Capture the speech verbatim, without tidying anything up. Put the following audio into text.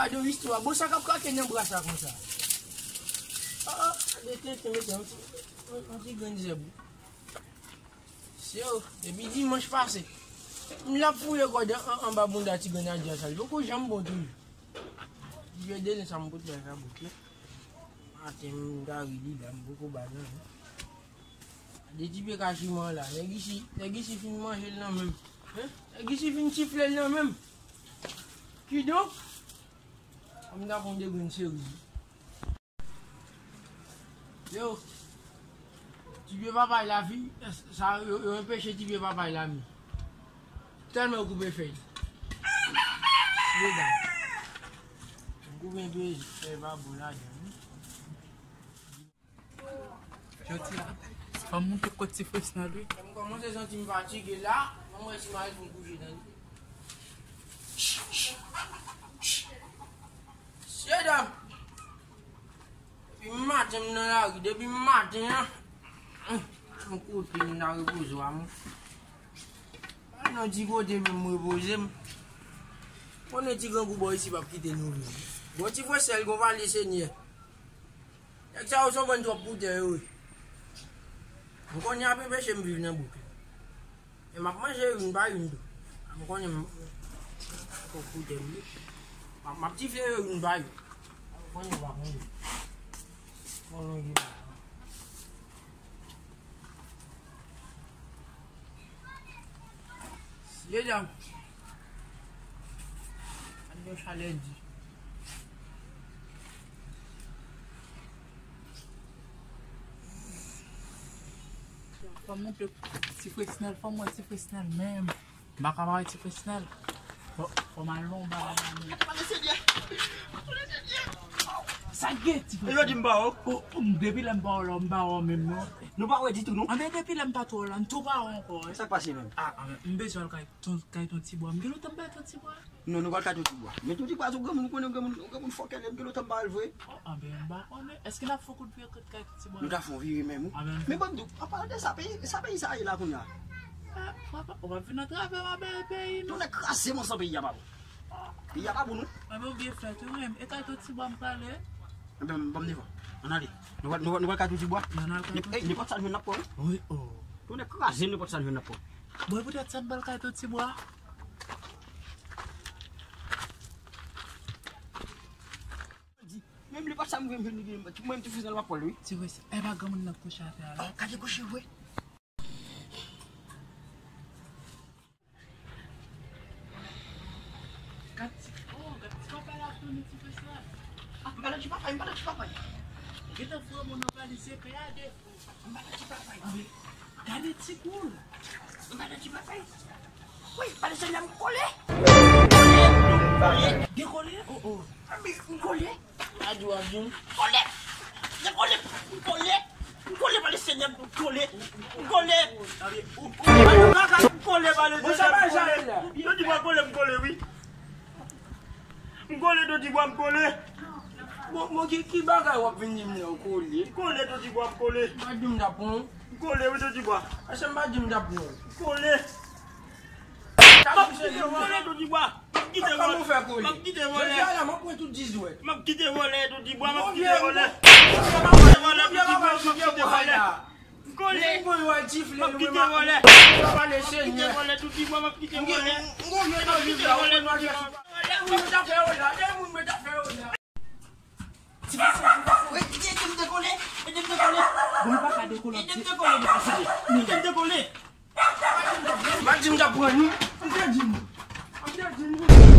Gade yon istwa. Bon, sa k ap krake nan bra sa konsa? Ah, ah, gade tenten, mete yon ti, yon, yon ti grenn zèb. Se yo, depi dimanch pase, m la ap fouye kòd an, an, anba bounda ti grenn Nadia sa, li poko janm bon toujou. Ti pye de nen sa m pot bay sa bout la. Maten m gari li la, m poko ba l nan men. Gade ti pye kachiman la, nèg isi, nèg isi fin manje l nan men m. Hein? Nèg isi fin sifle l nan men m. Kidonk, m ta pran de grenn seriz. Yo, ti pye papay la, fi, sa, yo, yo enpeche ti pye papay la mi. Tèlman yo koupe fèy. Medam. Yo koupe enpe fèy pa bon ladan, wi. Jodi a, fò m moute kot ti Fresnel, wi. M kòmanse santi m fatige la, mwen wè si m al fè yon kouche nan li. Mesye dam! Depi maten m nan lari, depi maten an, m kote m nan repoze a mwen. Pa nan ti kote menm m repoze m. Konnen ti grangou bò isi p ap kite nou viv. Bon ti Fresnel gon pale Senyè. Nèg sa yo sou bann twòp pou tè yo wi. M konnen y ap enpeche m viv nan bouk la. E m ap manje youn pa youn tou. M konnen m, m, m, pou tè m wi. M ap, m ap tifle yo youn pa youn. M konnen yo pa manje. Konnen yo pa. Mesye dam. Gade yon chalè di. Fò m montre ti Fresnel, fò m wè ti Fresnel menm. M pa ka pa wè ti Fresnel. Fò, fò m al nan yon bagay la menm. Pale Senyè. Pale Senyè. Sa k gen ti Fresnel? E yo di m pa wè w. O, o, m depi lè m pa wè w la, m pa wè w menm non. Nou pa wè ditou non. Anben depi lè m pa t wè w la, m tou pa wè w ankò, wi. Sa k pase menm? A, anben, m bezwen al kay Ton, kay Ton Tibwa. M gen lontan m pa al Ton Tibwa. Non, nou pral kay Ton Tibwa. Men Ton Tibwa, se yon granmoun, ou konnen yon granmoun, yon granmoun fòkè, li, m gen lontan m pa al vre. O, anben, m pa konnen. Èske n ap fè yon kout vyè kay Ton Tibwa? Nou ta fè yon vire menm, wi. Anben, men ban m di w, an palan de sa, peyi, sa peyi sa ye la kounye a? A, papa, ou p ap vin antrave m a bèl peyi, non. Tonnè kraze m ansanm peyi a, pa bon. Peyi a pa bon, non. Anben, ou byen fèt, wi, men e kay Ton Tibwa m prale. Anben, ban m devan. Ann ale. Nou pral, nou pral, nou pral kay Ton Tibwa. Ann al kay Ton Tibwa. Ey, nenpòt sa n jwenn n ap pran, wi. Wi, o. Tonnè kraze m, nenpòt sa n jwenn n ap pran. Bon, e poutèt sa m pral kay Ton Tibwa. Menm li pa t sa m vle m vin li, mwen m tou fizan l m ap pran l wi. Ti Fresnel, e pa granmoun nan k kouche atè a la? O, gade kouche vre. Gad ti, o, gad ti papay la ap tounen ti Fresnel. A, m pa nan ti papay, m pa nan ti papay. Gentan foure moun nan valiz epè a de. M pa nan ti papay. Anben, gade ti boul. M pa nan ti papay. Wi, pale Senyè m kole. Dekole? O, o. Anben, m kole. A di w ap di m. Kole. Dekole. M kole. M kole, pale Senyè m kole. M kole. M kole, pale Senyè m kole. Yo di m kole, m kole, wi. M kole, Ton Tibwa, m kole. Bon, bon, ki, ki bagay w ap vin di m la, w kole? M kole, Ton Tibwa, m kole. M pa di m t ap pran w. M kole, wi, Ton Tibwa. Ase m pa di m t ap pran w. M kole. M ap kite vòlè, Ton Tibwa. M ap kite vòlè. Kòman w fè kole? M ap kite vòlè. Jodi a la, m ap pran tout dis dwèt. M ap kite vòlè, Ton Tibwa, m ap kite vòlè. M ap kite vòlè, Ton Tibwa, m ap kite vòlè. M kole. M ap kite vòlè. M ap kite vòlè, Ton Tibwa, m ap kite vòlè. M ap kite vòlè, Ton Tibwa. Ti Fresnel, ede m dekole, ede m dekole. Bon, li pa ka dekole. Ede m dekole, Ti Fresnel. Ede m dekole. M pa di m t ap pran nou. M te di nou. M te di nou.